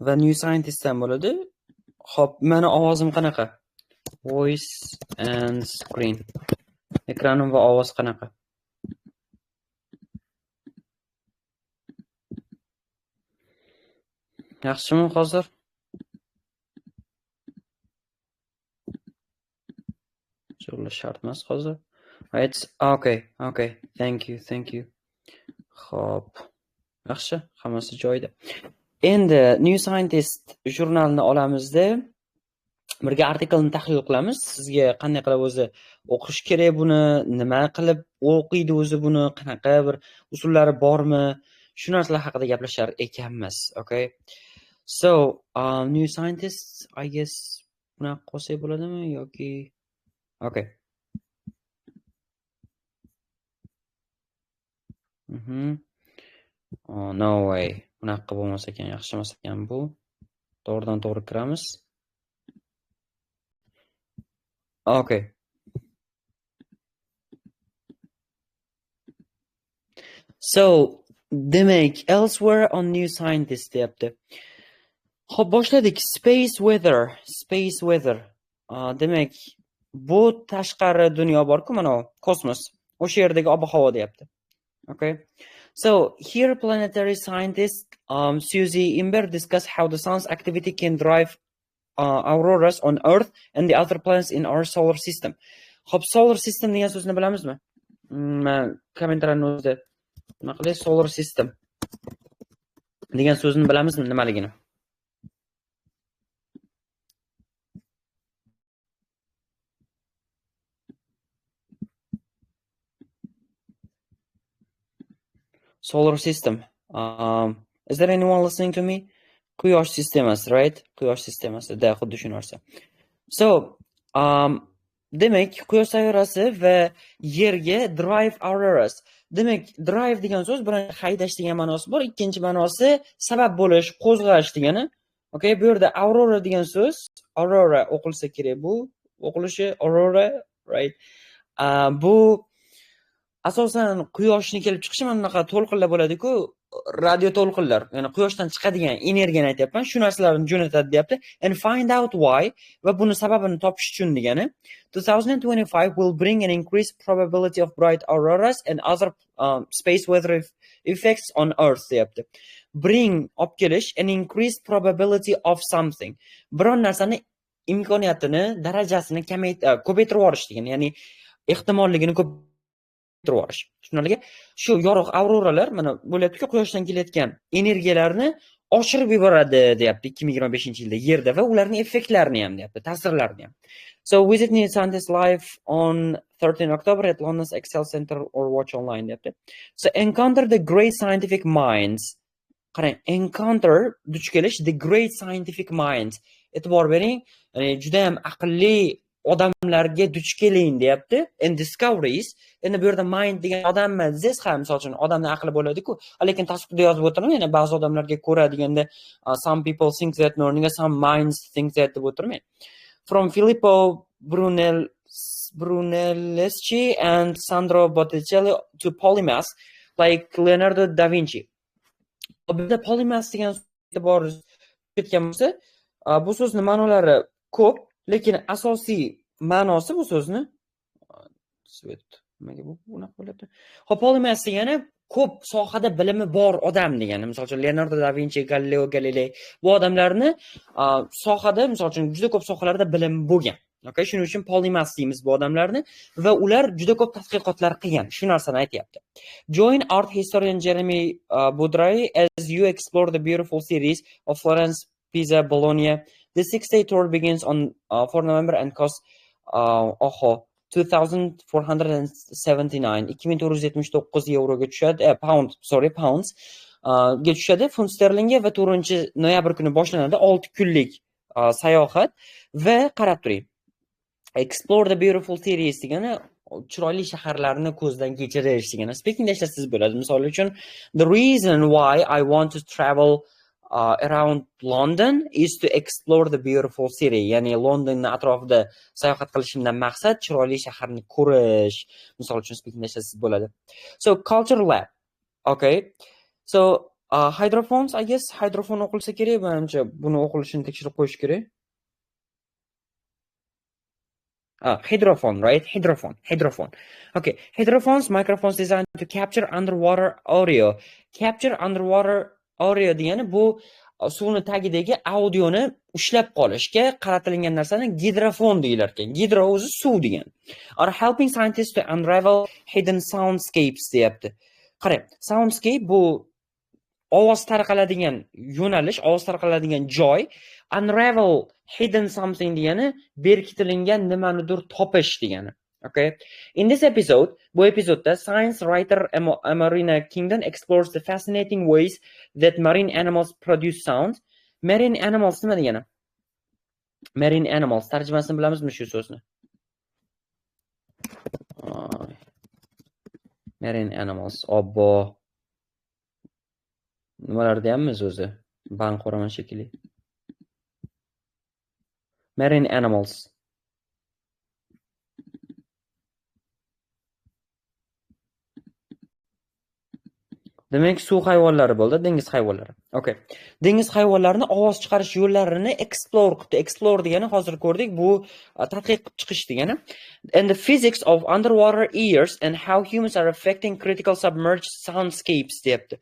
Va New Scientistdan bo'ladi. Xo'p, mani ovozim qanaqa? Voice and screen. Ekranim va ovoz qanaqa? Yaxshimi hozir? Shug'ullash shart emas hozir. Right. Okay, okay. Thank you, thank you. Xo'p. Yaxshi, hammasi joyida. Endi New Scientist jurnalini olamizda, birga artiklni tahlil qilamiz. Sizga qanday qilib o'zi o'qish kerak buni, nima qilib o'qiydi o'zi buni, qanaqa bir usullari bormi? Shu narsalar haqida gaplashar ekanmiz. Okay. So, New Scientist, I guess bunaqa qilsak bo'ladimi yoki okay. Oh, no way. Bunaqa bo'lmasa ekan, yaxshi emas ekan bu. To'g'ridan to'g'ri kiramiz. Okay. So, demak, elsewhere on New Scientist deyapti. Xo'p, boshladik. Space weather, space weather. Demak, bu tashqari dunyo bor-ku, mana u kosmos. O'sha yerdagi ob-havo deyapti. Okay. So, here planetary scientist Susie Imber discuss how the sun's activity can drive auroras on Earth and the other planets in our solar system. Xo'p, solar system degan so'zni bilamizmi? Kommentariyani o'zida nima qilay? Solar system degan so'zni bilamizmi nimaligini? Solar system. Is there anyone listening to me? Quyosh sistemasi, right? Quyosh sistemasi, da, xuddi shu narsa. So, demak, quyosh sayyorasi va Yerga drive auroras. Demak, drive degan so'z birinchi haydash degan ma'nosi bor, ikkinchi ma'nosi sabab bo'lish, qo'zg'ash degani. Okay, bu yerda aurora degan so'z, aurora o'qilsa kerak bu, o'qilishi aurora, right? Bu asosan quyoshni kelib chiqishi mana bunaqa to'lqinlar bo'ladi-ku, radio to'lqinlar, ya'ni quyoshdan chiqadigan energiyani aytyapman, shu narsalarni jo'natadi deyapti. And find out why, va buni sababini topish uchun degani. 2025 will bring an increased probability of bright auroras and other space weather effects on Earth deyapti. Bring olib kelish, an increased probability of something. Biron narsani imkoniyatini, darajasini ko'paytirib yuborish degani, ya'ni ehtimolligini ko'paytirib yuborish. Shuningdek, shu yorug' auroralar mana bo'lyapti-ku, quyoshdan kelayotgan energiyalarni oshirib yuboradi deyapti 2025-yilda Yerda va ularning effektlarini ham deyapti, ta'sirlarini ham. So visit New Scientist live on 13 October at London's Excel Center or watch online deyapti. So encounter the great scientific minds. Qarang, encounter duch kelish, the great scientific minds. E'tibor bering, ya'ni juda ham aqlli odamlarga duch keling deyapti. And discoveries. Endi bu yerda mind degan odammi desangiz ham, misol uchun odamning aqli bo'ladi-ku, lekin tasdiqda yozib o'tirmang, yana ba'zi odamlarga ko'ra deganda, some people think that, o'rniga some minds think that deb o'tirmang. From Filippo Brunelleschi and Sandro Botticelli to polymaths like Leonardo da Vinci. Bu yerda polymath degan e'tibor ketgan bo'lsa, bu so'zning ma'nolari ko'p, lekin asosiy ma'nosi bu so'zni svet nimaga bu bunaqa bo'lyapti? Xo'p, polymath degani ko'p sohada bilimi bor odam degani. Misol uchun Leonardo da Vinci, Galileo Galilei bu odamlarni sohada, misol uchun juda ko'p sohalarda bilimi bo'lgan. Okay, shuning uchun polymath deymiz bu odamlarni va ular juda ko'p tadqiqotlar qilgan. Shu narsani aytyapti. Join art historian Jeremy Baudry as you explore the beautiful cities of Florence, Pisa, Bologna. The 6-day tour begins on 4 November and costs oho 2479, 2479 yevroga tushadi, pound, sorry, pounds ga tushadi, funt sterlingga va 4 noyabr kuni boshlanadi 6 kunlik sayohat va qarab turing. Explore the beautiful cities degani chiroyli shaharlarni ko'zdan kechirish degani. Speakingda ishlatsangiz bo'ladi. Misol uchun, the reason why I want to travel around London is to explore the beautiful city. Ya'ni Londonni atrofida sayohat qilishimdan maqsad chiroyli shaharni ko'rish. Misol uchun, speakingda ishlatsangiz bo'ladi. So, culture lab. Okay. So, Hydrophones, I guess, hydrophone o'qilsa kerak, manimcha buni o'qilishini tekshirib qo'yish kerak. Hydrophone, right? Hydrophone, hydrophone. Okay, hydrophones, microphones designed to capture underwater audio. Capture underwater audio degani bu suvni tagidagi audioni ushlab qolishga qaratilgan narsani gidrofon deyilar ekan. Gidro o'zi suv degan. Are helping scientists to unravel hidden soundscapes deyapti. Qarang, soundscape bu ovoz tarqaladigan yo'nalish, ovoz tarqaladigan joy. Unravel hidden something degani berkitilingan nimanidir topish degani. Okay. In this episode, bu epizodda science writer Amarina Kingdon explores the fascinating ways that marine animals produce sound. Marine animals nima degani? Marine animals tarjimasini bilamizmi shu so'zni? Marine animals, obbo. Nimalar deyapmiz o'zi? Ban qo'raman shekilli. Marine animals. Demak, suv hayvonlari bo'ldi, dengiz hayvonlari. Okay. Dengiz hayvonlarini ovoz chiqarish yo'llarini explore qildi. Explore degani hozir ko'rdik, bu tadqiq qilib chiqish degani. And the physics of underwater ears and how humans are affecting critical submerged soundscapes deyapti.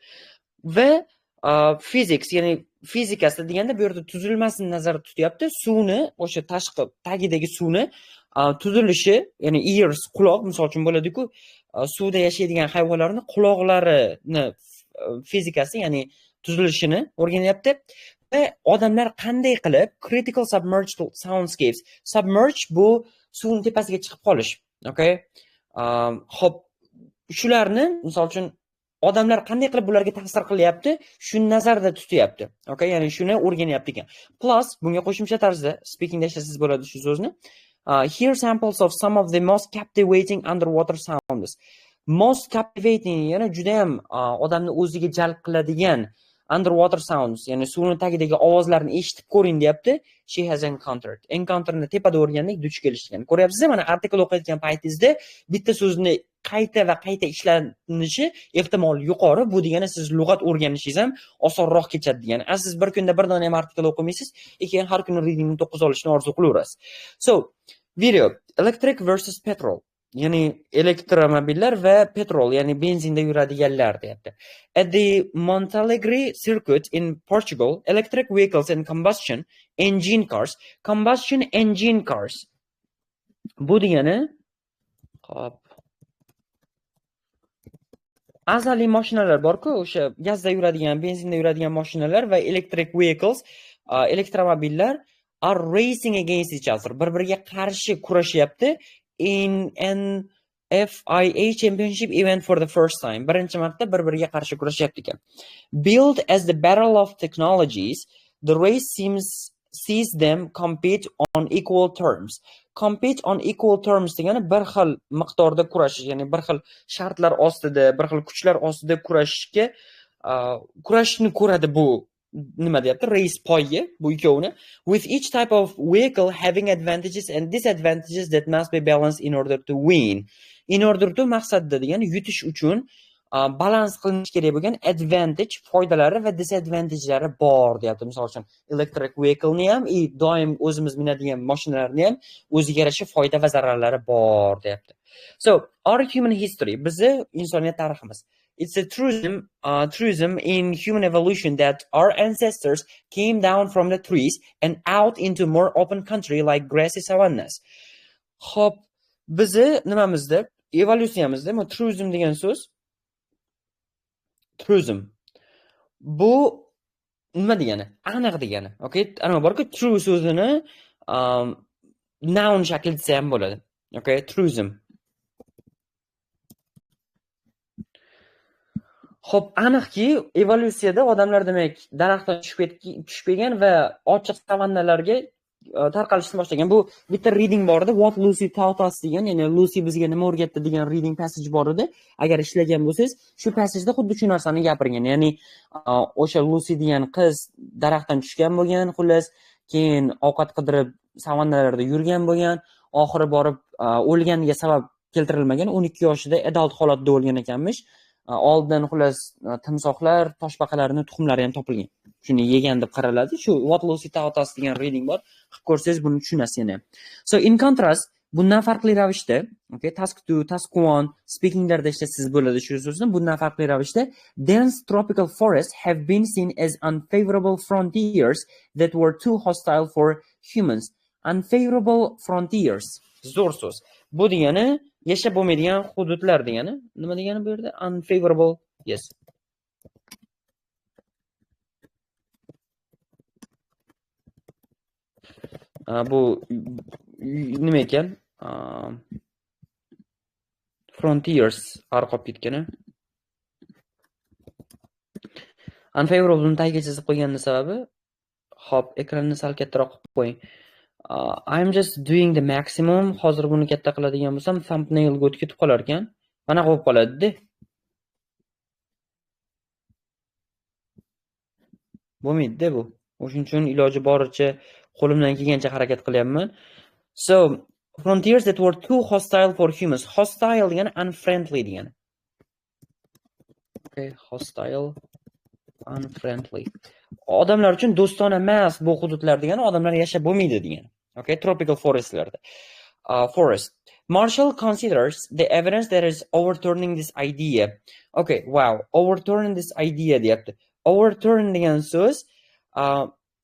Va physics, ya'ni fizikasi deganda bu yerda tuzilmasini nazarda tutyapti. Suvni, o'sha tashqi tagidagi suvni tuzilishi, ya'ni ears quloq, misol uchun bo'ladi-ku, suvda yashaydigan hayvonlarning quloqlarini fizikasi, ya'ni tuzilishini o'rganyapti. Va odamlar qanday qilib critical submerged soundscapes, submerged bu suvning tepasiga chiqib qolish, okay? Xo'p, shularni misol uchun odamlar qanday qilib bularga ta'sir qilyapti, shuni nazarda tutyapti. Okay, ya'ni shuni o'rganyapti ekan. Plus bunga qo'shimcha tarzda speakingda ishlasangiz bo'ladi shu so'zni. Here samples of some of the most captivating underwater sounds. Most captivating ya'ni juda ham odamni o'ziga jalb qiladigan underwater sounds, ya'ni suvning tagidagi ovozlarni eshitib ko'ring deyapti. She has encountered. Encounterni tepada o'rgandik, duch kelish degan. Ko'ryapsiz, mana artikl o'qiyotgan paytingizda bitta so'zni qayta va qayta ishlanishi ehtimoli yuqori. Bu degani siz lug'at o'rganishingiz ham osonroq kechadi degani. Siz bir kunda bir dona ham artikl o'qimaysiz, keyin har kuni readingni 9 olishni orzu qilaverasiz. So, video electric versus petrol. Ya'ni elektromobillar va petrol, ya'ni benzinda yuradiganlar deyapti. At the Montalegre circuit in Portugal, electric vehicles and combustion engine cars, combustion engine cars. Bu degani, hop, azaliy mashinalar bor-ku, o'sha gazda yuradigan, benzinda yuradigan mashinalar va electric vehicles, elektromobillar are racing against each other. Bir-biriga qarshi kurashyapti. In an FIA Championship event for the first time. Birinchi marta bir-biriga qarshi kurashyapti ekan. Built as the battle of technologies, the race sees them compete on equal terms. Compete on equal terms degani bir xil miqdorda kurashish, ya'ni bir xil shartlar ostida, bir xil kuchlar ostida kurashishga, kurashishni ko'radi bu nima deyapti? Race poyga bu ikkovini. With each type of vehicle having advantages and disadvantages that must be balanced in order to win. In order to maqsadda degani yutish uchun balans qilinishi kerak bo'lgan advantage foydalari va disadvantagelari bor deyapti. Misol uchun electric vehicle-ni ham, doim o'zimiz minadigan mashinalarni ham o'ziga yarasha foyda va zararlari bor deyapti. So, our human history, bizni insoniyat tariximiz. It's a truism in human evolution that our ancestors came down from the trees and out into more open country like grassy savannas. Xo'p, bizni nimamizda, evolyutsiyamizda, bu truism degan so'z, truism. Bu nima degani? Aniq degani. Okay, ana borku true so'zini noun shaklida desa ham bo'ladi. Okay, truism. Xo'p, aniqki evolyutsiyada odamlar demak daraxtdan tushib kelgan va ochiq savannalarga tarqalishni boshlagan. Bu bitta reading bor edi, What Lucy Taught Us degan, ya'ni Lucy bizga nima o'rgatdi degan reading passage bor edi. Agar ishlagan bo'lsangiz, shu passageda xuddi shu narsani gapirgan. Ya'ni o'sha Lucy degan qiz daraxtdan tushgan bo'lgan, xullas, keyin ovqat qidirib savannalarda yurgan bo'lgan, oxiri borib o'lganiga sabab keltirilmagan, 12 yoshida adult holatda o'lgan ekanmish. Oldin xullas timsohlar, toshbaqalarning tuxumlari ham topilgan. Shuni yegan deb qaraladi. Shu What Lucy Taught Us degan reading bor. Qilib ko'rsangiz buni tushunasiz yana. So in contrast, bundan farqli ravishda, okay, task 2, task 1, speakinglarda ishlatsiz bo'ladi shu so'zni. Bundan farqli ravishda dense tropical forests have been seen as unfavorable frontiers that were too hostile for humans. Unfavorable frontiers. Zo'r so'z. Bu degani yashab bo'lmaydigan hududlar degani. Nima degani bu yerda? Unfavorable. Yes. Bu nima ekan? Frontiers arqob ketgani. Unfavorable tagiga chizib qo'yganning sababi, hop, ekranni sal kattaroq qilib qo'ying. I'm just doing the maximum. Hozir buni katta qiladigan bo'lsam, thumbnailga o'tib ketib qolar ekan. Mana bo'lib qoladi-da. Bo'lmaydi-da bu. O'shuning uchun iloji boricha qo'limdan kelgancha harakat qilyapman. So, frontiers that were too hostile for humans. Hostile degani unfriendly degani. Okay, hostile, unfriendly. Odamlar uchun do'stona emas bu hududlar degani, odamlar yashab bo'lmaydi degani. Okay, tropical forestlarda. Forest. Marshall considers the evidence that is overturning this idea. Okay, wow, overturning this idea deyapti. Overturn degan so'z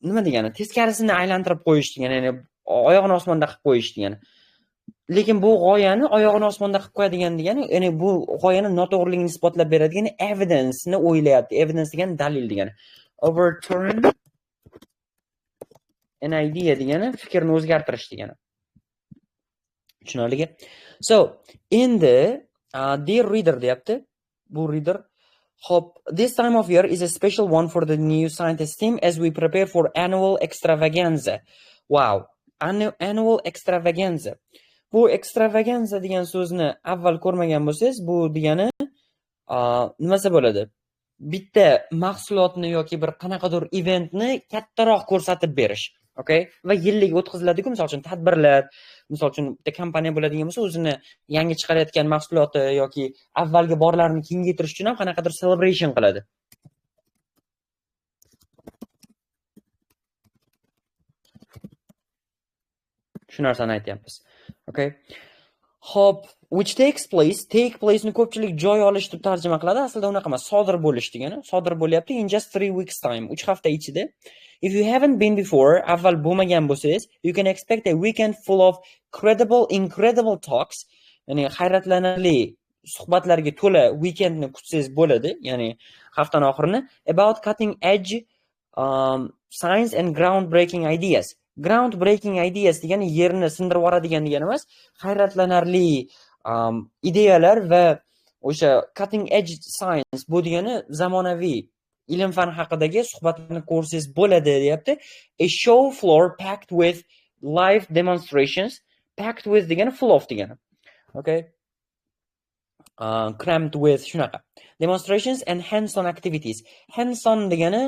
nima degani? Teskarisini aylantirib qo'yish degani, ya'ni oyog'ini osmonda qilib qo'yish degani. Lekin bu g'oyani oyog'ini osmonda qilib qo'yadigan degani, ya'ni bu g'oyani noto'g'riligini isbotlab beradigan evidence-ni o'ylayapti. Evidence degani dalil degani. Overturn an idea degani fikrni o'zgartirish degani. Tushunarligi? So, endi dear reader deyapti. Bu reader. Hop, this time of year is a special one for the new scientist team as we prepare for annual extravaganza. Wow, annual extravaganza. Bu extravaganza degan so'zni avval ko'rmagan bo'lsangiz, bu degani nimasi bo'ladi? Bitta mahsulotni yoki bir qanaqadir eventni kattaroq ko'rsatib berish. Okay? Va yillik o'tkaziladi-ku, misol uchun tadbirlar, misol uchun bitta kompaniya bo'ladigan bo'lsa, o'zini yangi chiqarayotgan mahsuloti yoki avvalgi borlarini kengaytirish uchun ham qanaqadir celebration qiladi. Shu narsani aytyapmiz. Okay. Hop, which takes place, take place ni ko'pchilik joy olish deb tarjima qiladi. Aslida unaqa emas, sodir bo'lish degani. Sodir bo'lyapti in just 3 weeks time, 3 hafta ichida. If you haven't been before, avval bo'lmagan bo'lsangiz, you can expect a weekend full of credible, incredible talks, ya'ni hayratlanarli suhbatlarga to'la weekendni kutsangiz bo'ladi, ya'ni haftani oxirini, about cutting edge science and groundbreaking ideas. Groundbreaking ideas degani yerni sindirib yuboradigan degani emas, hayratlanarli ideyalar va o'sha cutting edge science bu degani zamonaviy ilm fan haqidagi suhbatlarni ko'rsangiz bo'ladi deyapti. A show floor packed with live demonstrations. Packed with degani full of degani. Okay. Crammed with shunaqa. Demonstrations and hands-on activities. Hands-on degani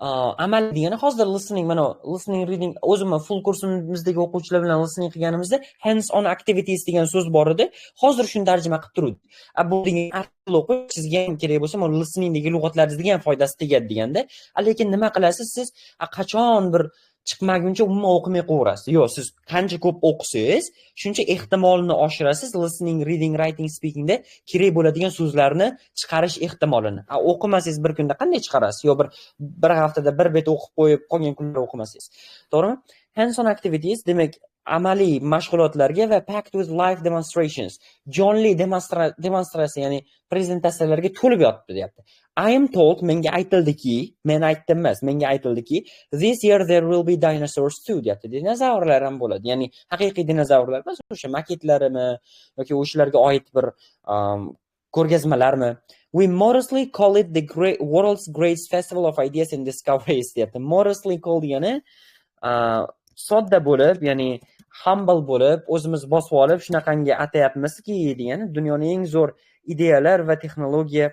amal degani. Hozir listening, mana listening reading o'zim full kursimizdagi o'quvchilar bilan listening qilganimizda hands-on activities degan so'z bor edi. Hozir shuni tarjima qilib turuvdik. Bu degan artikl o'qish sizga ham kerak bo'lsa, mana listeningdagi lug'atlaringizga ham foydasi tegadi deganda. Lekin nima qilasiz siz? Qachon bir chiqmaguncha umuman o'qimay qo'yaverasiz. Yo'q, siz qancha ko'p o'qisangiz, shuncha ehtimolini oshirasiz listening, reading, writing, speakingda kerak bo'ladigan so'zlarni chiqarish ehtimolini. O'qimasangiz bir kunda qanday chiqarasiz? Yo bir haftada bir bet o'qib qo'yib, qolgan kunlar o'qimasangiz. To'g'rimi? Hands-on activities demak amaliy mashg'ulotlarga va packed with live demonstrations, jonli demonstratsiya, ya'ni prezentatsiyalarga to'lib yotibdi deyapti. I am told, menga aytildiki, men aytdim emas, menga aytildiki, this year there will be dinosaurs too deyapti. Dinozavrlar ham bo'ladi. Ya'ni haqiqiy dinozavrlar emas, o'sha maketlarimi yoki o'shalarga oid bir ko'rgazmalarmi. We modestly call it the great world's greatest festival of ideas and discoveries deyapti. Modestly call degani sodda bo'lib, ya'ni humble bo'lib, o'zimiz bosib olib shunaqangi atayapmizki degani dunyoning eng zo'r ideyalar va texnologiya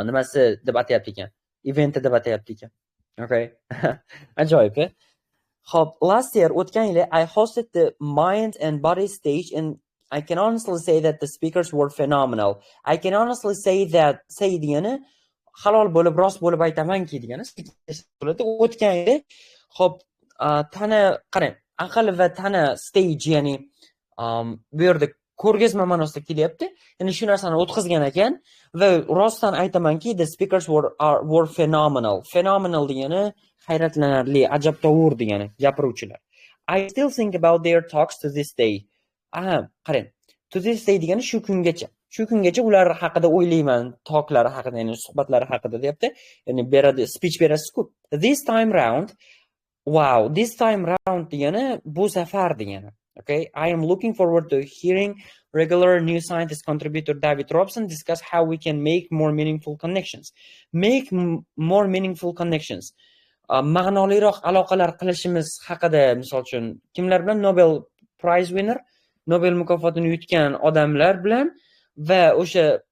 nimasi deb atayapti ekan. Eventi deb atayapti ekan. Okay. Ajoyib. Xo'p, last year, o'tgan yili I hosted the Mind and Body stage in I can honestly say that the speakers were phenomenal. I can honestly say that, say degani halol bo'lib, rost bo'lib aytamanki degani. O'tgan yili, xo'p, tana, qarang, aql va tana stage, ya'ni bu yerda ko'rgazma ma'nosida kelyapti. Ya'ni shu narsani o'tkazgan ekan va rostdan aytamanki, the speakers were phenomenal. Phenomenal degani hayratlanarli, ajabtovur degani gapiruvchilar. I still think about their talks to this day. Aha, qarang. To this day degani shu kungacha. Shu kungacha ular haqida o'ylayman, talklari haqida, ya'ni suhbatlari haqida deyapti. Ya'ni beradi, speech berasiz-ku. This time round, wow, this time round degani bu safar degani. Okay, I am looking forward to hearing regular New Scientist contributor David Robson discuss how we can make more meaningful connections. Make more meaningful connections. Ma'noliroq aloqalar qilishimiz haqida, misol uchun, kimlar bilan? Nobel Prize winner, Nobel mukofotini yutgan odamlar bilan va o'sha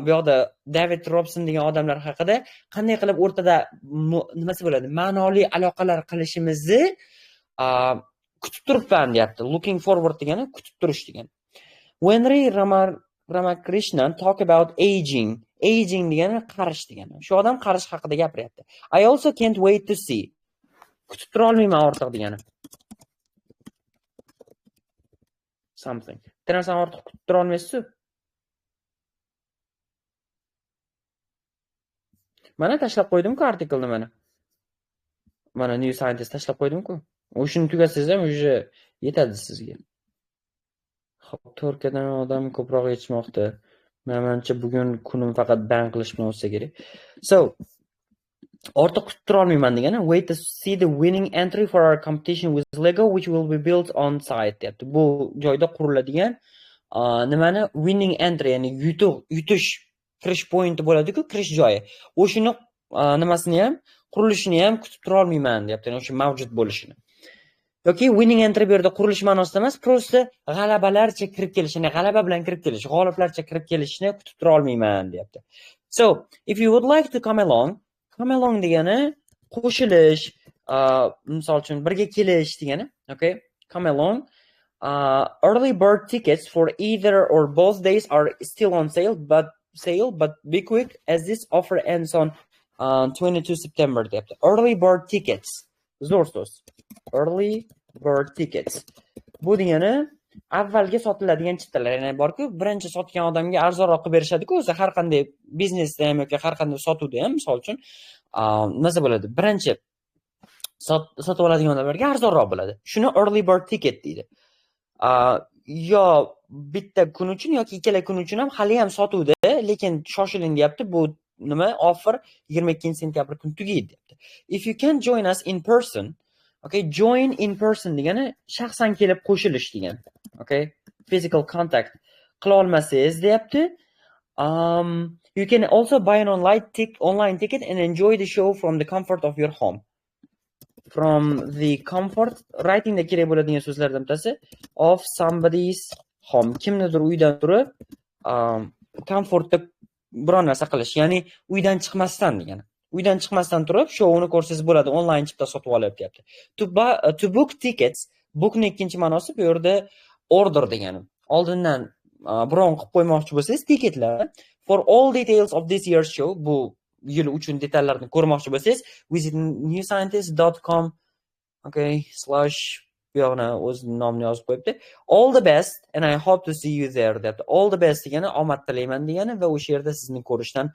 bu yoqda David Robson degan odamlar haqida qanday qilib o'rtada nimasi bo'ladi? Ma'noli aloqalar qilishimizni kutib turibman deyapti. Looking forward degani kutib turish degani. Wenry Ramakrishnan talk about aging. Aging degani qarish degani. Shu odam qarish haqida gapiryapti. I also can't wait to see. Kutib tura olmayman ortiq degani. Something. Bitta narsani ortiq kutib tura olmaysiz-ku. Mana tashlab qo'ydim-ku artiklni mana. Mana New Scientist tashlab qo'ydim-ku. O'shini tugatsangiz ham уже yetadi sizga. Xo'p, Turkiyadan odam ko'proq yetishmoqda. Menimcha bugun kunim faqat ban qilish bilan o'tsa kerak. So, ortiq kutib tura olmayman degani, wait to see the winning entry for our competition with Lego, which will be built on site deyapti. Bu joyda quriladigan nimani winning entry, ya'ni yutish kirish pointi bo'ladi-ku, kirish joyi. O'shini nimasini ham, qurilishini ham kutib tura olmayman deyapti, ya'ni o'sha mavjud bo'lishini. Yoki winning entry bu yerda qurilish ma'nosida emas, просто g'alabalarcha kirib kelishini, g'alaba bilan kirib kelish, g'oliblarcha kirib kelishini kutib tura olmayman deyapti. So, if you would like to come along, come along degani qo'shilish, misol uchun birga kelish degani, okay? Come along. Early bird tickets for either or both days are still on sale, but be quick as this offer ends on 22 September deyapti. Early bird tickets. Zo'r so'z. Early bird tickets. Bu degani avvalgi sotiladigan chiptalar, ya'ni borku, birinchi sotgan odamga arzonroq qilib berishadi-ku, o'zi har qanday biznesda ham yoki har qanday sotuvda ham, misol uchun, nima bo'ladi? Birinchi sotib oladigan odamlarga arzonroq bo'ladi. Shuni early bird ticket deydi. Yo bitta kun uchun yoki ikkala kun uchun ham hali ham sotuvda, lekin shoshiling deyapti. Bu nima? Offer 22 sentyabr kuni tugaydi deyapti. If you can join us in person, okay, join in person degani shaxsan kelib qo'shilish degan. Okay, physical contact qila olmasangiz deyapti. You can also buy an online ticket and enjoy the show from the comfort of your home. From the comfort, writingda kerak bo'ladigan so'zlardan bittasi, of somebody's home. Kimnidir uydan turib, komfortda biron narsa qilish, ya'ni uydan chiqmasdan degani. Uydan chiqmasdan turib shouni ko'rsangiz bo'ladi, onlayn chipta sotib olib deyapti. To book tickets, bookni ikkinchi ma'nosi bu yerda order degani. Oldindan bron qilib qo'ymoqchi bo'lsangiz ticketlar. For all details of this year's show, bu yil uchun detallarni ko'rmoqchi bo'lsangiz, visit newscientist.com, okay, slash bu yog'ini o'z nomini yozib qo'yibdi. All the best and I hope to see you there deyapti. All the best degani omad tilayman degani va o'sha yerda sizni ko'rishdan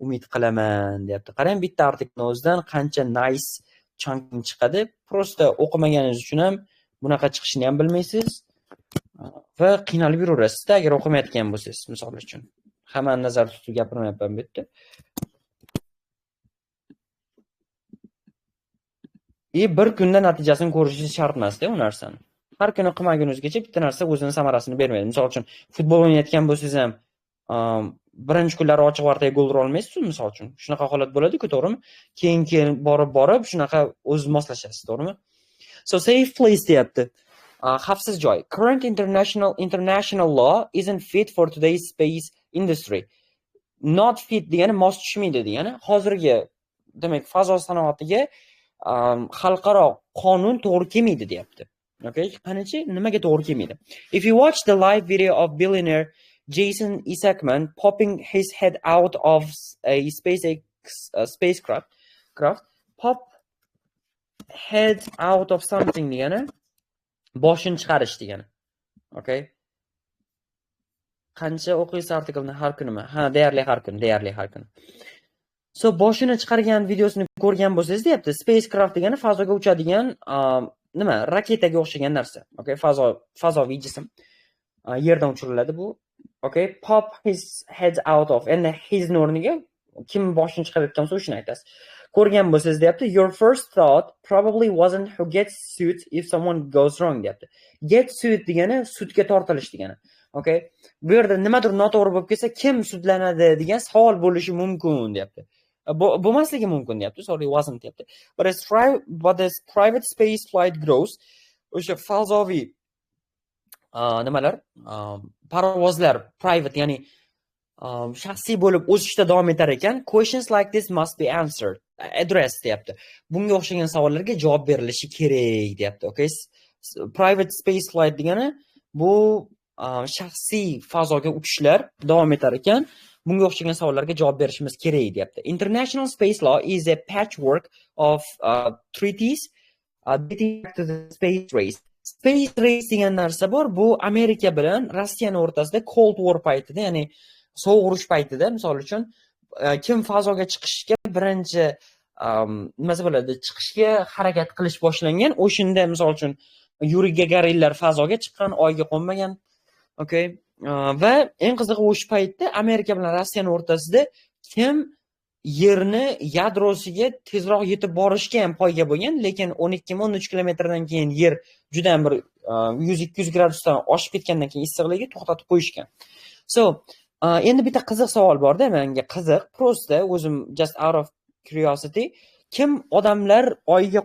umid qilaman deyapti. Qarang, bitta artiklni o'zidan qancha nice chunking chiqadi. Просто o'qimaganingiz uchun ham bunaqa chiqishini ham bilmaysiz va qiynalib yuraverasiz-da agar o'qimayotgan bo'lsangiz, misol uchun. Hammani nazarda tutib gapirmayapman bu yerda. И bir kunda natijasini ko'rishingiz shart emas-da u narsani. Har kuni qilmaguningizgacha bitta narsa o'zini samarasini bermaydi. Misol uchun, futbol o'ynayotgan bo'lsangiz ham, birinchi kunlari ochiq vartaga gol ura olmaysiz, misol uchun. Shunaqa holat bo'ladi-ku, to'g'rimi? Keyin-keyin borib-borib shunaqa o'ziz moslashasiz, to'g'rimi? So safe place deyapti. Xavfsiz joy. Current international law isn't fit for today's space industry. Not fit degani mos tushmaydi degani. Hozirgi, demak, fazo sanoatiga xalqaro qonun to'g'ri kelmaydi deyapti. Okay, qanichi nimaga to'g'ri kelmaydi? If you watch the live video of billionaire Jason Isaacman popping his head out of a SpaceX spacecraft, pop head out of something degani boshini chiqarish degani. Okay. Qancha o'qiysiz artiklni har kunimi? Ha, deyarli har kun, deyarli har kun. So boshini chiqargan videosini ko'rgan bo'lsangiz deyapti, spacecraft degani fazoga uchadigan nima, raketaga o'xshagan narsa. Okay, fazoviy jism. Yerdan uchiriladi bu. Okay, pop his head out of. Endi his o'rniga kim boshini chiqarayotgan bo'lsa o'shani aytasiz. Ko'rgan bo'lsangiz deyapti, your first thought probably wasn't who gets sued if someone goes wrong deyapti. Get sued degani sudga tortilish degani. Okay, bu yerda nimadir noto'g'ri bo'lib ketsa kim sudlanadi degan savol bo'lishi mumkin deyapti. Bo'lmasligi mumkin deyapti. Sorry, wasn't deyapti. But as private space flight grows, o'sha fazoviy nimalar, parvozlar private, ya'ni shaxsiy bo'lib o'sishda davom etar ekan, questions like this must be answered, addressed deyapti. Bunga o'xshagan savollarga javob berilishi kerak deyapti. Okay, private space flight degani bu shaxsiy fazoga uchishlar davom etar ekan, bunga o'xshagan savollarga javob berishimiz kerak deyapti. International space law is a patchwork of treaties dating back to the space race. Space race degan narsa bor. Bu Amerika bilan Rossiyani o'rtasida Cold War paytida, ya'ni sovuq urush paytida, misol uchun, kim fazoga chiqishga birinchi nimasi bo'ladi, chiqishga harakat qilish boshlangan. O'shanda misol uchun Yuriy Gagarinlar fazoga chiqqan, Oyga qo'nmagan. Okay. Va eng qizig'i o'sha paytda Amerika bilan Rossiyani o'rtasida kim yerni yadrosiga tezroq yetib borishga ham poyga bo'lgan, lekin 12-13 kilometrdan keyin yer juda ham bir 100-200 gradusdan oshib ketgandan keyin issiqligi to'xtatib qo'yishgan. So, endi bitta qiziq savol bor-da, menga qiziq, prosta o'zim just out of curiosity, kim odamlar Oyga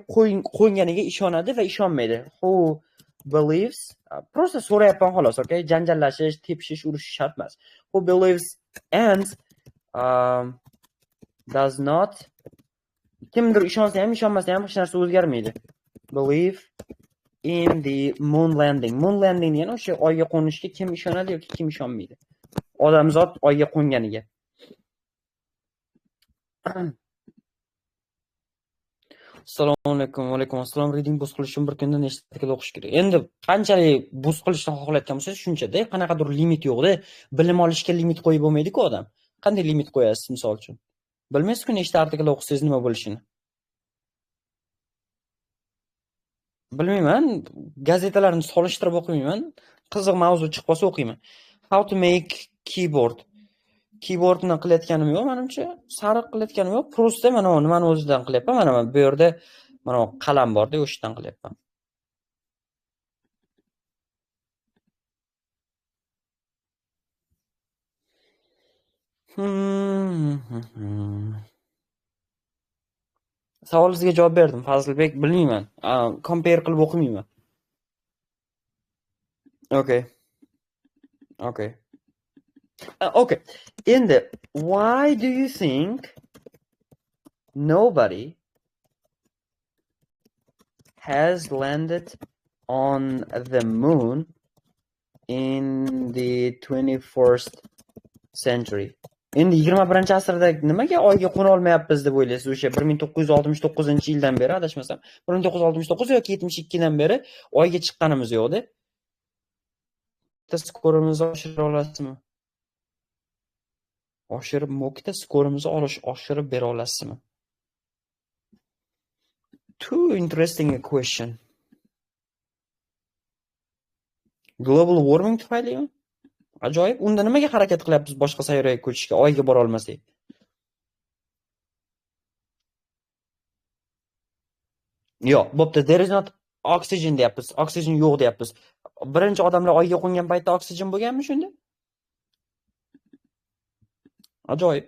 qo'nganiga ishonadi va ishonmaydi? Who believes? Prosta so'rayapman xolos, okay? Janjallashish, tepishish, urushish shart emas. Who believes and does not. Kimdir ishonsa ham, ishonmasa ham hech narsa o'zgarmaydi. Believe in the moon landing. Moon landing degani o'sha Oyga qo'nishga kim ishonadi yoki kim ishonmaydi? Odamzod Oyga qo'nganiga. Assalomu alaykum, va alaykum assalom. Reading boost qilish uchun bir kunda nechta artikl o'qish kerak? Endi qanchalik boost qilishni xohlayotgan bo'lsangiz shunchada, qanaqadir limit yo'q-da. Bilim olishga limit qo'yib bo'lmaydi-ku odam. Qanday limit qo'yasiz misol uchun? Bilmaysiz-ku nechta artikl o'qisangiz nima bo'lishini. Bilmayman, gazetalarni solishtirib o'qimayman. Qiziq mavzu chiqib qolsa o'qiyman. How to make keyboard. Keyboardni qilayotganim yo'q, menimcha. Sariq qilayotganim yo'q. Prosta mana bu nimani o'zidan qilyapman. Mana bu yerda mana bu qalam bor-da, o'shadan qilyapman. Savolingizga javob berdim, Fazilbek, bilmayman. Compare qilib o'qimayman. Okay. Okay. Okay. Endi why do you think nobody has landed on the moon in the 21st century? Endi 21-asrda nimaga Oyga qo'na olmayapmiz deb o'ylaysiz? O'sha 1969-yildan beri, adashmasam, 1969 yoki 72 dan beri Oyga chiqqanimiz yo'q-da. Bitta skorimizni oshira olasizmi? Oshirib, mokda skorimizni oshirib bera olasizmi? Too interesting a question. Global warming tufaylimi? Ajoyib. Unda nimaga harakat qilyapmiz boshqa sayyoraga ko'chishga, Oyga bora olmasak? Yo'q, bo'pti. There is not oxygen deyapmiz. Oxygen yo'q deyapmiz. Birinchi odamlar Oyga qo'ngan paytda oksigen bo'lganmi shunda? Ajoyib.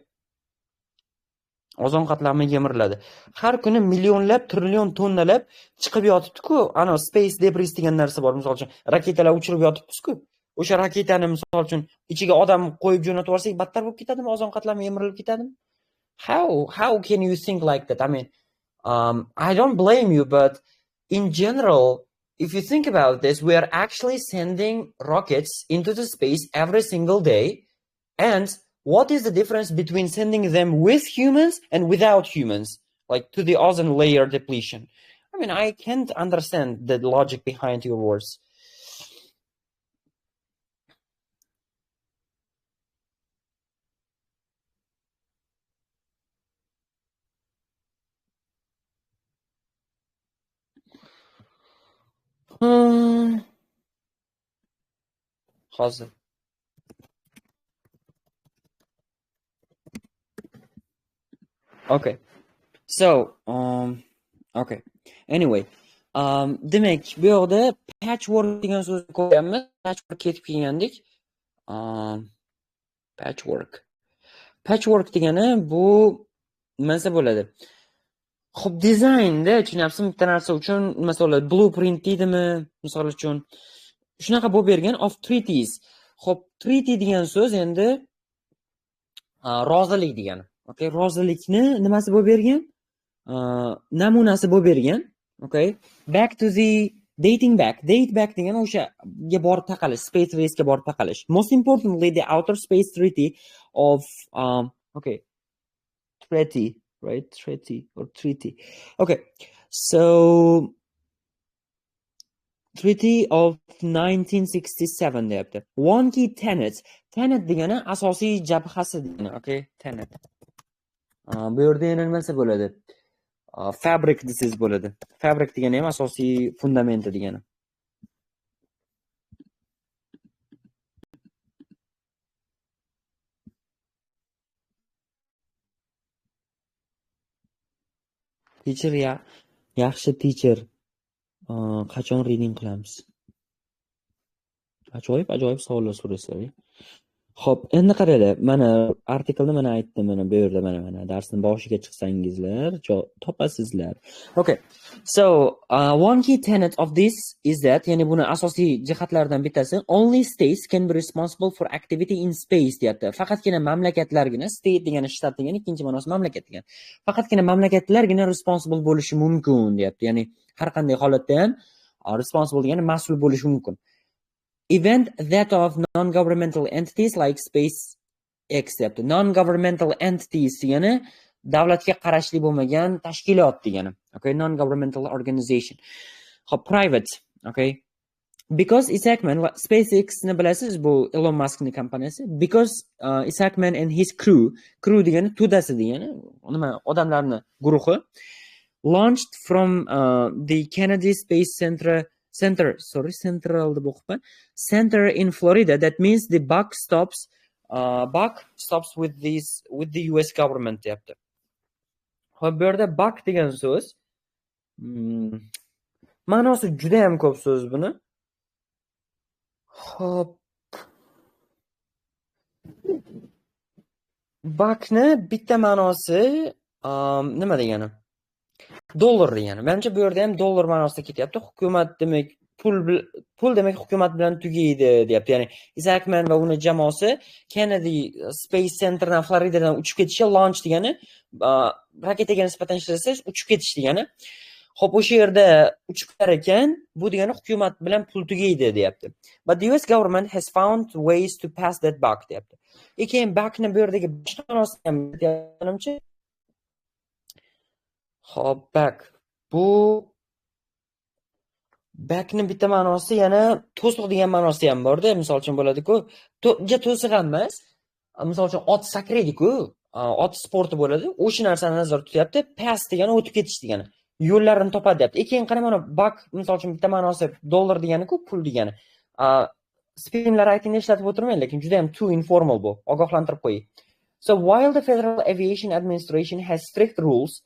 Ozon qatlami yemiriladi. Har kuni millionlab, trillion tonnalab chiqib yotibdi-ku. Ana space debris degan narsa bor, misol uchun, raketalar uchirib yotibmiz-ku. O'sha raketani misol uchun ichiga odam qo'yib jo'natib yuborsak, battar bo'lib ketadimi? Ozon qatlami yemirilib ketadimi? How can you think like that? I mean, I don't blame you, but in general, If you think about this, we are actually sending rockets into the space every single day. And what is the difference between sending them with humans and without humans, like to the ozone layer depletion? I mean, I can't understand the logic behind your words. Hozir. Okay. So, okay. Anyway, demak, bu yoqda patchwork degan so'zni ko'ryapmiz. Patchwork ketib kelgandik. Patchwork. Patchwork degani bu nima desa bo'ladi? Xo'p, dizaynda tushunyapsizmi, bitta narsa uchun, masalan, blueprint deydimi, misol uchun shunaqa bo'lib bergan of treaties. Xo'p, treaty degan so'z endi rozilik degani. Okay, rozilikni nimasi bo'lib bergan? Namunasi bo'lib bergan. Okay. Back to the dating back. Date back degani o'shaga borib taqalish, space race ga borib taqalish. Most importantly, the outer space treaty of okay, treaty, right? Treaty or treaty. Okay. So Treaty of 1967 deyapti. One key tenet. Tenet degani asosiy jabhasi degani. Okay, tenet. Bu yerda yana nima desa bo'ladi? Fabric desangiz bo'ladi. Fabric degani ham asosiy fundamenti degani. Teacher ya, yaxshi teacher. Qachon reading qilamiz? Ajoyib, ajoyib savollar so'raysizlar. Xo'p, endi qaranglar, mana artiklni mana aytdim, mana bu yerda mana darsning boshiga chiqsangizlar, topasizlar. Okay. So, one key tenet of this is that, ya'ni buni asosiy jihatlaridan bittasi, only states can be responsible for activity in space deyapti. Faqatgina mamlakatlargina, state degani shtat degani, ikkinchi ma'nosi mamlakat degani. Faqatgina mamlakatlargina responsible bo'lishi mumkin deyapti. Ya'ni har qanday holatda ham responsible degani mas'ul bo'lishi mumkin. Event that of non-governmental entities like SpaceX deyapti. Non-governmental entities degani davlatga qarashli bo'lmagan tashkilot degani. Okay, non-governmental organization. Xo'p, private, okay. Because Isaacman, SpaceX ni bilasiz, bu Elon Muskning kompaniyasi. Because Isaacman and his crew, crew degani to'dasi degani, nima odamlarni guruhi, launched from the Kennedy Space Center Central deb o'qibman. Center in Florida. That means the buck stops with the US government deyapti. Xo'p, bu yerda buck degan so'z ma'nosi juda ham ko'p so'z buni. Xo'p, buckni bitta ma'nosi nima degani? Dollar degani. Menimcha bu yerda ham dollar ma'nosida ketyapti. Hukumat demak pul demak hukumat bilan tugaydi deyapti. Ya'ni Isaacman va uni jamoasi Kennedy Space Centerdan Floridadan uchib ketishi, launch degani raketaga nisbatan ishlasangiz uchib ketish degani. Xo'p, o'sha yerda uchib ketar ekan, bu degani hukumat bilan pul tugaydi deyapti. But the US government has found ways to pass that buck deyapti. Keyin buckni bu yerdagi boshqa ma'nosi ham menimcha. Xo'p, back. Bu backni bitta ma'nosi yana to'siq degan ma'nosi ham borda. Misol uchun bo'ladi-ku, to'siq ham emas. Misol uchun ot sakraydi-ku, ot sporti bo'ladi. O'sha narsani nazarda tutyapti. Pass degani o'tib ketish degani. Yo'llarini topadi deyapti. Keyin qara mana buck misol uchun bitta ma'nosi dollar degani-ku, pul degani. Spinlar aytingda ishlatib o'tirmang, lekin juda ham too informal bu. Ogohlantirib qo'ying. So while the Federal Aviation Administration has strict rules,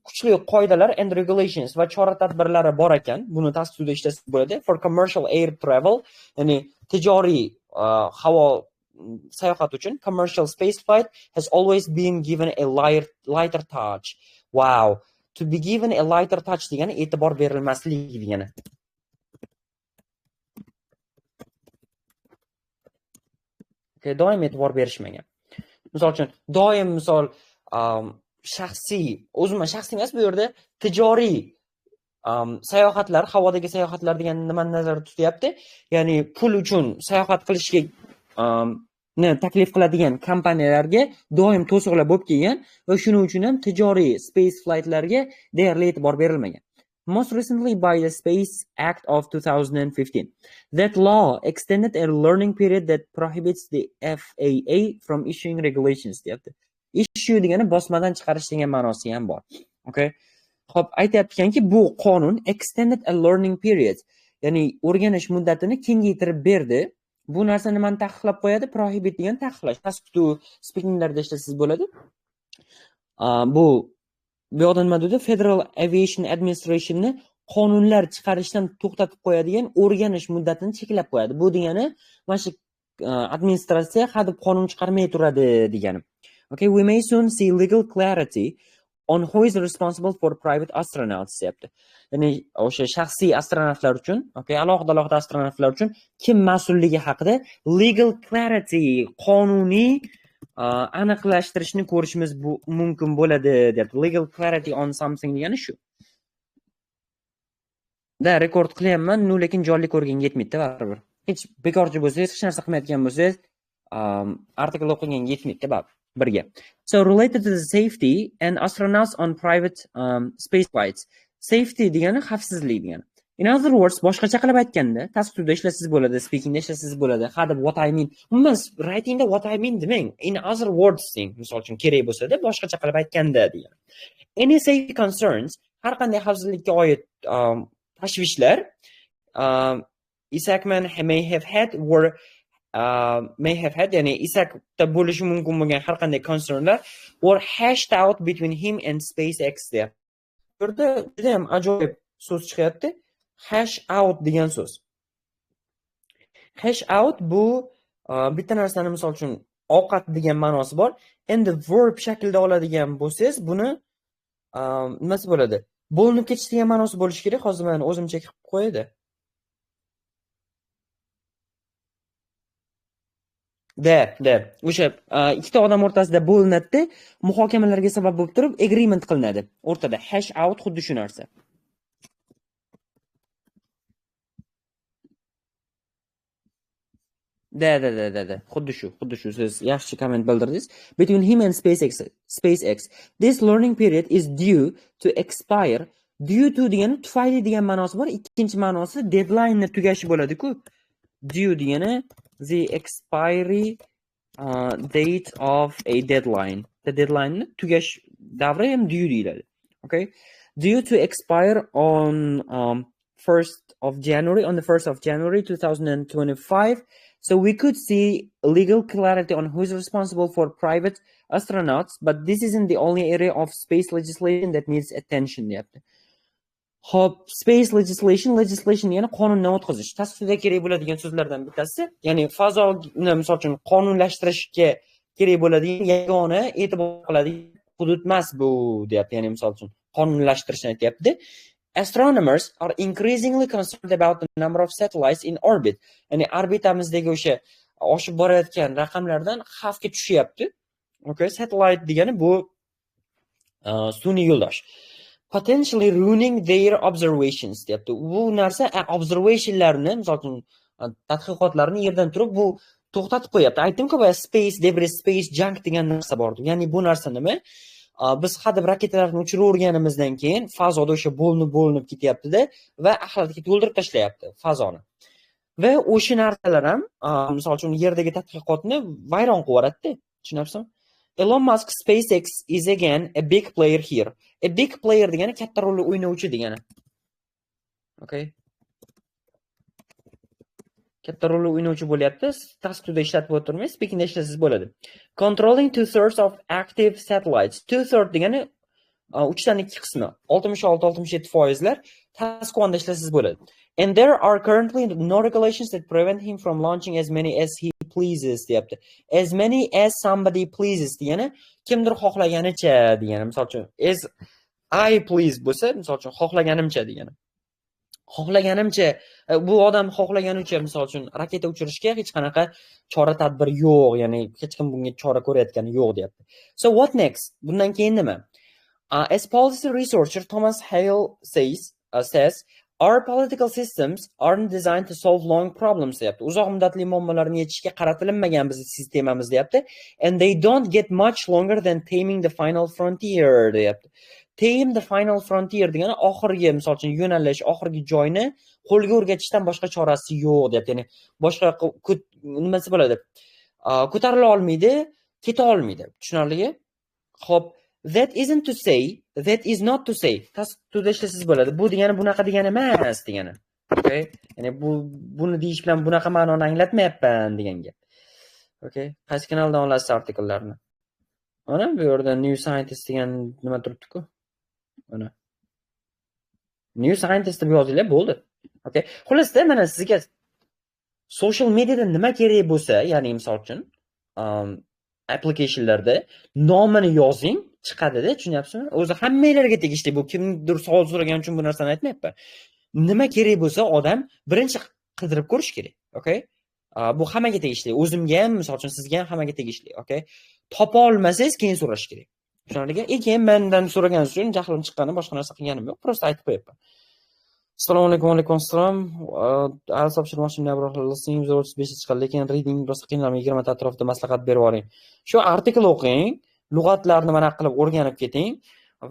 kuchli qoidalar and regulations va chora-tadbirlari bor ekan. Buni tasdiqda ishlasa bo'ladi. For commercial air travel, ya'ni tijoriy havo sayohat uchun commercial space flight has always been given a lighter touch. Wow. To be given a lighter touch degani e'tibor berilmasligi degani. Okay, doim e'tibor berishmagan. Misol uchun, doim misol shaxsiy, o'zim shaxsiy emas, bu yerda tijoriy Sayohatlar, havodagi sayohatlar degan nimani nazarda tutyapti? Ya'ni pul uchun sayohat qilishga taklif qiladigan kompaniyalarga doim to'siqlar bo'lib kelgan va shuning uchun ham tijoriy space flightlarga deyarli e'tibor berilmagan. Most recently by the Space Act of 2015. That law extended a learning period that prohibits the FAA from issuing regulations deyapti. Issue degani bosmadan chiqarish degan ma'nosi ham bor. Okay. Xo'p, aytyaptikanki, bu qonun extended a learning period, ya'ni o'rganish muddatini kengaytirib berdi. Bu narsa nimani taqiqlab qo'yadi? Prohibit degan taqiqlash. Task to speakinglarda ishlasangiz bo'ladi. Bu yoqda nima dedi? Federal Aviation Administrationni qonunlar chiqarishdan to'xtatib qo'yadigan o'rganish muddatini cheklab qo'yadi. Bu degani mana shu administratsiya hadeb qonun chiqarmay turadi degani. Okay, we may soon see legal clarity on who is responsible for private astronauts deyapti. Ya'ni o'sha shaxsiy astronavtlar uchun, okay, alohida astronavtlar uchun kim mas'ulligi haqida legal clarity, qonuniy aniqlashtirishni ko'rishimiz bu mumkin bo'ladi deyapti. Legal clarity on something degani shu. Da, rekord qilyapman, no, lekin jonli ko'rganga yetmaydi baribir. Hech bekorchi bo'lsangiz, hech narsa qilmayotgan bo'lsangiz, artikl o'qiganga yetmaydi baribir. Birga. So related to the safety and astronauts on private space flights. Safety degani xavfsizlik degani. In other words, boshqacha qilib aytganda, task 2da ishlasangiz bo'ladi, speakingda ishlasangiz bo'ladi. Ha deb what I mean. Umuman writingda what I mean demang. In other words deng, misol uchun kerak bo'lsa-da, boshqacha qilib aytganda degani. Any safety concerns, har qanday xavfsizlikka oid tashvishlar Isaacman may have had were may have had, ya'ni Isaacda bo'lishi mumkin bo'lgan har qanday concernlar were hashed out between him and SpaceX deyapti. Bu yerda juda ham ajoyib so'z chiqyapti. Hash out degan so'z. Hash out bu bitta narsani misol uchun ovqat degan ma'nosi bor. Endi verb shaklida oladigan bo'lsangiz, buni nimasi bo'ladi? Bo'linib ketish degan ma'nosi bo'lishi kerak. Hozir men o'zimcha qilib qo'yadi. Da. O'sha ikkita odam o'rtasida bo'linadi, muhokamalarga sabab bo'lib turib agreement qilinadi. O'rtada hash out xuddi shu narsa. Da. Xuddi shu. Siz yaxshi komment bildirdingiz. Between him and SpaceX. This learning period is due to expire. Due to degani tufayli degan ma'nosi bor. Ikkinchi ma'nosi deadline-ni tugashi bo'ladi-ku. Due degani the expiry date of a deadline. The deadline-ni tugash davri ham due deyiladi. Okay? Due to expire on 1st of January, on the 1st of January 2025. So we could see legal clarity on who is responsible for private astronauts, but this isn't the only area of space legislation that needs attention deyapti. Xo'p, space legislation ya'ni qonundan o'tkazish. Tasdiqda kerak bo'ladigan so'zlardan bittasi, ya'ni fazoni misol uchun qonunlashtirishga kerak bo'ladigan yagona e'tibor qiladigan hudud emas bu deyapti, ya'ni misol uchun qonunlashtirishni aytyapti. Astronomers are increasingly concerned about the number of satellites in orbit. Ya'ni orbitamizdagi o'sha oshib borayotgan raqamlardan xavfga tushyapti. Okay, satellite degani bu sun'iy yo'ldosh. Potentially ruining their observations deyapti. Bu narsa observationlarni, misol uchun tadqiqotlarni yerdan turib bu to'xtatib qo'yapti. Aytdim-ku, boya space debris, space junk degan narsa bor. Ya'ni bu narsa nima? Biz hadeb raketalarni uchiraverganimizdan keyin fazoda o'sha bo'linib ketyapti-da va axlatga to'ldirib tashlayapti fazoni. Va o'sha narsalar ham, misol uchun yerdagi tadqiqotni vayron qilib yuboradi-da. Tushunyapsizmi? Elon Musk SpaceX is again a big player here. A big player degani katta rolni o'ynovchi degani. Okay. Katta rolni o'ynovchi bo'lyapti. Task 2da ishlatib o'tirmay, speakingda ishlasangiz bo'ladi. Controlling 2/3 of active satellites. 2/3 degani 3dan 2 qismi. 66-67% task 1da ishlasangiz bo'ladi. And there are currently no regulations that prevent him from launching as many as he pleases deyapti. As many as somebody pleases degani kimdir xohlaganicha degani. Misol uchun as I please bo'lsa, misol uchun xohlaganimcha degani. Xohlaganimcha, bu odam xohlaganicha misol uchun raketa uchirishga hech qanaqa chora tadbir yo'q, ya'ni hech kim bunga chora ko'rayotgani yo'q deyapti. So what next? Bundan keyin nima? As policy researcher Thomas Hale says, Says our political systems aren't designed to solve long problems deyapti. Uzoq muddatli muammolarni yechishga qaratilinmagan bizni sistemamiz deyapti. And they don't get much longer than taming the final frontier deyapti. Tame the final frontier degani oxirgi, misol uchun, yo'nalish, oxirgi joyni qo'lga o'rgatishdan boshqa chorasi yo'q deyapti. Ya'ni boshqa nimasi bo'ladi? Ko'tarila olmaydi, keta olmaydi. Tushunarlimi? Xo'p, that isn't to say, that is not to say. Tuzda ishlasangiz bo'ladi. Bu degani bunaqa degani emas degani. Okay? Ya'ni bu buni deyish bilan bunaqa ma'noni anglatmayapman degan gap. Okay? Qaysi kanaldan olasiz artikllarni? Mana bu yerda New Scientist degan nima turibdi-ku. Mana. New Scientist deb yozinglar, bo'ldi. Okay? Xullasda mana sizga social mediada nima kerak bo'lsa, ya'ni misol uchun, applicationlarda nomini yozing, chiqadi-da, tushunyapsizmi? O'zi hammanglarga tegishli, bu kimdir savol so'ragani uchun bu narsani aytmayapman. Nima kerak bo'lsa, odam birinchi qidirib ko'rish kerak, okay? Bu hammaga tegishli. O'zimga ham, misol uchun, sizga ham, hammaga tegishli, okay? Topa olmasangiz, keyin so'rash kerak. Tushunarlimi? Keyin mendan so'raganingiz uchun jahlim chiqqani, boshqa narsa qilganim yo'q, просто aytib qo'yapman. Assalomu alaykum, alaykum assalom. IELTS topshirmoqchiman, listening 135 chiqqan, lekin reading rosa qiynalaman, 20 ta atrofida maslahat berib yuboring. Shu artikl o'qing, lug'atlarni mana qilib o'rganib keting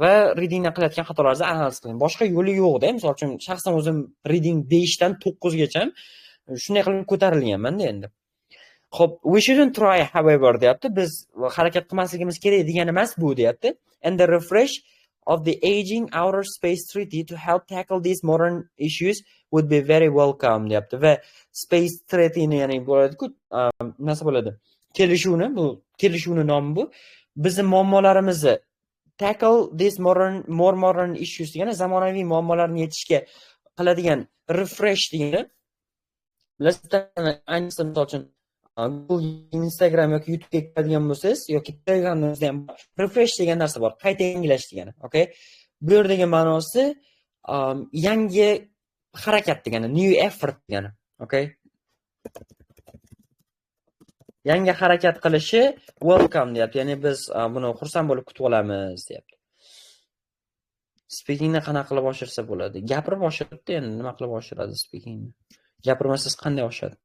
va readingdan qilayotgan xatolaringizni analiz qiling. Boshqa yo'li yo'q-da. Misol uchun, shaxsan o'zim reading 5 dan 9 gacha shunday qilib ko'tarilganman-da endi. Xo'p, we shouldn't try, however deyapti. Biz harakat qilmasligimiz kerak degani emas bu deyapti. And the refresh of the aging Outer Space Treaty to help tackle these modern issues would be very welcome deyapti. Va Space Treatyni, ya'ni bo'ladi-ku, nima bo'ladi? Kelishuvni, bu kelishuvni nomi bu. Bizni muammolarimizni tackle these modern, more modern issues degani zamonaviy muammolarni yechishga qiladigan refresh degani. Bilasizlar, ayniqsa misol uchun Google, Instagram yoki YouTube'ga kiradigan bo'lsangiz yoki Telegramda ham refresh degan narsa bor, qayta yangilash degani, okay? Bu yerdagi ma'nosi yangi harakat degani, new effort degani, okay? Yangi harakat qilishi welcome deyapti, ya'ni biz buni xursand bo'lib kutib olamiz deyapti. Speakingni qanaqa qilib oshirsa bo'ladi? Gapirib oshiribdi, endi nima qilib oshiradi speakingni? Gapirmasangiz qanday oshadi?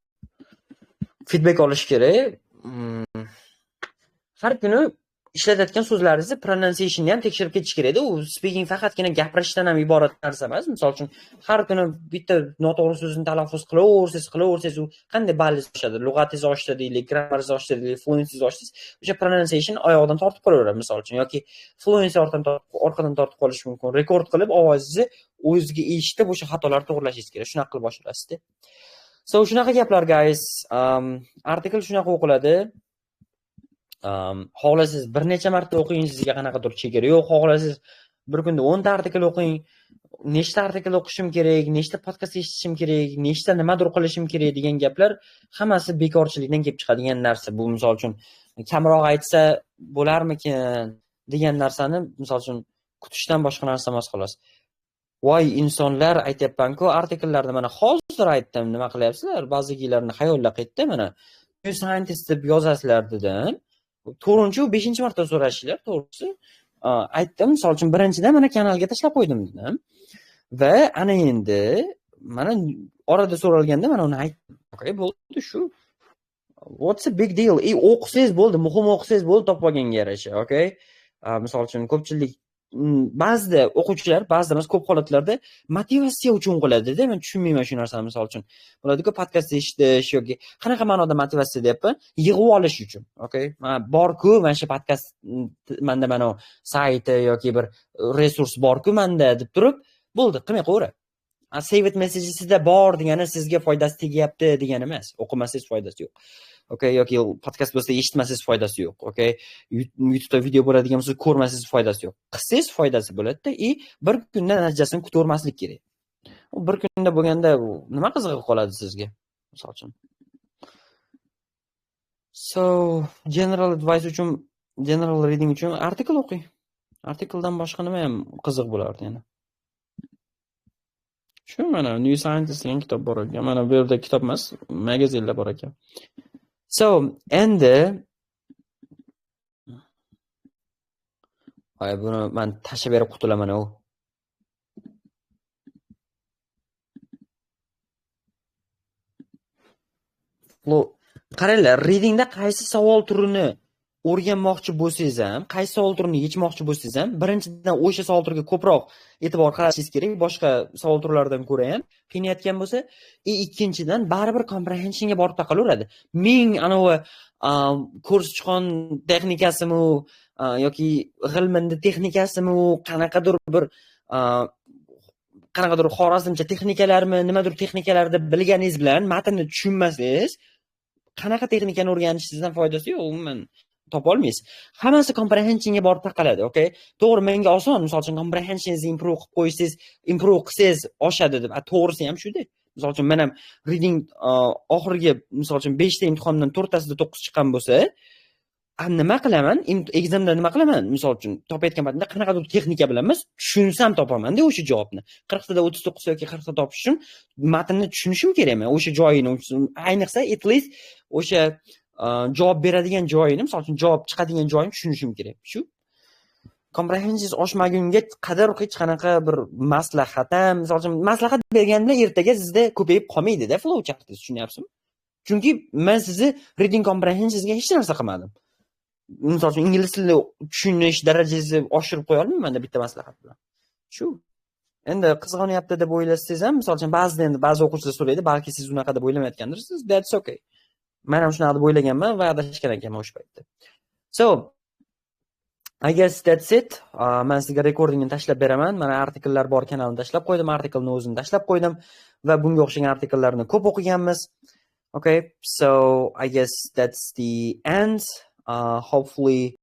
Feedback olish kerak. Har kuni ishlatayotgan so'zlaringizni pronunciationni ham tekshirib ketish kerakda. U speaking faqatgina gapirishdan ham iborat narsa emas. Misol uchun, har kuni bitta noto'g'ri so'zni talaffuz qilaversangiz, qilaversangiz, u qanday ballingiz oshadi? Lug'atingiz oshdi deylik, grammaringiz oshdi deylik, fluencyingiz oshdi, o'sha pronunciation oyog'idan tortib qolaveradi misol uchun yoki fluency orqadan tortib qolishi mumkin. Rekord qilib ovozingizni o'zizga eshitib, o'sha xatolarni to'g'rilashingiz kerak. Shunaqa qilib oshirasizda. So shunaqa gaplar, guys. Artikl shunaqa o'qiladi. Xohlasangiz bir necha marta o'qing, sizga qanaqadir chegara yo'q. Xohlasangiz bir kunda 10 ta artikl o'qing. Nechta artikl o'qishim kerak, nechta podkast eshitishim kerak, nechta nimadir qilishim kerak degan gaplar hammasi bekorchilikdan kelib chiqadigan narsa. Bu misol uchun kamroq aytsa bo'larmikin degan narsani misol uchun kutishdan boshqa narsa emas, xolos. Voy insonlar, aytyapman-ku, artikllarni mana hozir aytdim, nima qilyapsizlar? Ba'zilarni xayollar ketdi mana. New Scientist deb yozasizlar dedim. 4-chu 5 marta so'rashinglar, to'g'risi. Aytdim, misol uchun birinchidan mana kanalga tashlab qo'ydim dedim. Va ana endi mana orada so'ralganda mana uni aytdim. Okay, bo'ldi shu. What's a big deal? O'qisangiz bo'ldi, muhim o'qisangiz bo'ldi topib olganga yarasha, okay? Misol uchun ko'pchilik ba'zida o'quvchilar, ba'zida emas, ko'p holatlarda motivatsiya uchun qiladida. Men tushunmayman shu narsani misol uchun. Bo'ladi-ku podkast eshitish yoki qanaqa ma'noda motivatsiya deyapman? Yig'ib olish uchun. Okay? Mana bor-ku, mana shu podkast menda mana sayti yoki bir resurs bor-ku menda deb turib, bo'ldi, qilmay qo'yaveradi. Save it message sizda bor degani sizga foydasi tegyapti degani emas. O'qimasangiz foydasi yo'q. Okay, yoki podkast bo'lsa eshitmasangiz foydasi yo'q. Okay, YouTube'da video bo'ladigan bo'lsa ko'rmasangiz foydasi yo'q. Qilsangiz foydasi bo'ladi-da, и bir kunda natijasini kutavermaslik kerak. U bir kunda bo'lganda nima qizig'i qoladi sizga? Misol uchun. So, general advice uchun, general reading uchun artikl o'qing. Artikldan boshqa nima ham qiziq bo'lardi yana. Shu mana New Scientist degan kitob bor ekan. Mana bu yerda kitob emas, magazinlar bor ekan. So, endi ay buni men tashlab berib qutulaman u. Qaranglar, readingda qaysi savol turini o'rganmoqchi bo'lsangiz ham, qaysi savol turini yechmoqchi bo'lsangiz ham, birinchidan, o'sha savol turiga ko'proq e'tibor qaratishingiz kerak, boshqa savol turlaridan ko'ra ham qiynayotgan bo'lsa, и ikkinchidan, baribir comprehensionga borib taqalaveradi. Ming anavi ko'rsichqon texnikasimi yoki g'ilmindi texnikasimi, qanaqadir bir qanaqadir xorazmcha texnikalarmi, nimadir texnikalarni bilganingiz bilan matnni tushunmasangiz, qanaqa texnikani o'rganishingizdan foydasi yo'q, umuman topolmaysiz. Hammasi comprehensionga borib taqaladi, okay? To'g'ri, menga oson, misol uchun, comprehensioningizni improve qilib qo'ysangiz, improve qilsangiz oshadi deb. To'g'risi ham shuda. Misol uchun, men ham reading oxirgi, misol uchun, 5 ta imtihondan 4 tasida 9 chiqqan bo'lsa, nima qilaman? Examda nima qilaman? Misol uchun, topayotgan paytimda qanaqadir texnika bilan emas, tushunsam topamanda o'sha javobni. 40 tada 39 yoki 40 ta topish uchun matnni tushunishim kerak men, o'sha joyini, ayniqsa, at least o'sha javob beradigan joyini, misol uchun, javob chiqadigan joyini tushunishim kerak. Shu comprehension oshmagunga qadar hech qanaqa bir maslahat ham, misol uchun, maslahat bergan bilan ertaga sizda ko'payib qolmaydida flow chartingiz, tushunyapsizmi? Chunki men sizni reading comprehensionga hech narsa qilmadim. Misol uchun, ingliz tilini tushunish darajangizni oshirib qo'ya olmayman bitta maslahat bilan. Shu. Endi qizg'onyapti deb o'ylasangiz ham, misol uchun, ba'zida endi ba'zi o'quvchilar so'raydi, balki siz unaqa deb o'ylamayotgandirsiz, that's okay. Men ham shunaqa deb o'ylaganman va adashgan ekanman o'sha paytda. So, I guess that's it. Man sizga recordingni tashlab beraman. Mana, artikllar bor kanalni tashlab qo'ydim, artiklni o'zini tashlab qo'ydim va bunga o'xshagan artikllarni ko'p o'qiganmiz. Okay, so I guess that's the end. Hopefully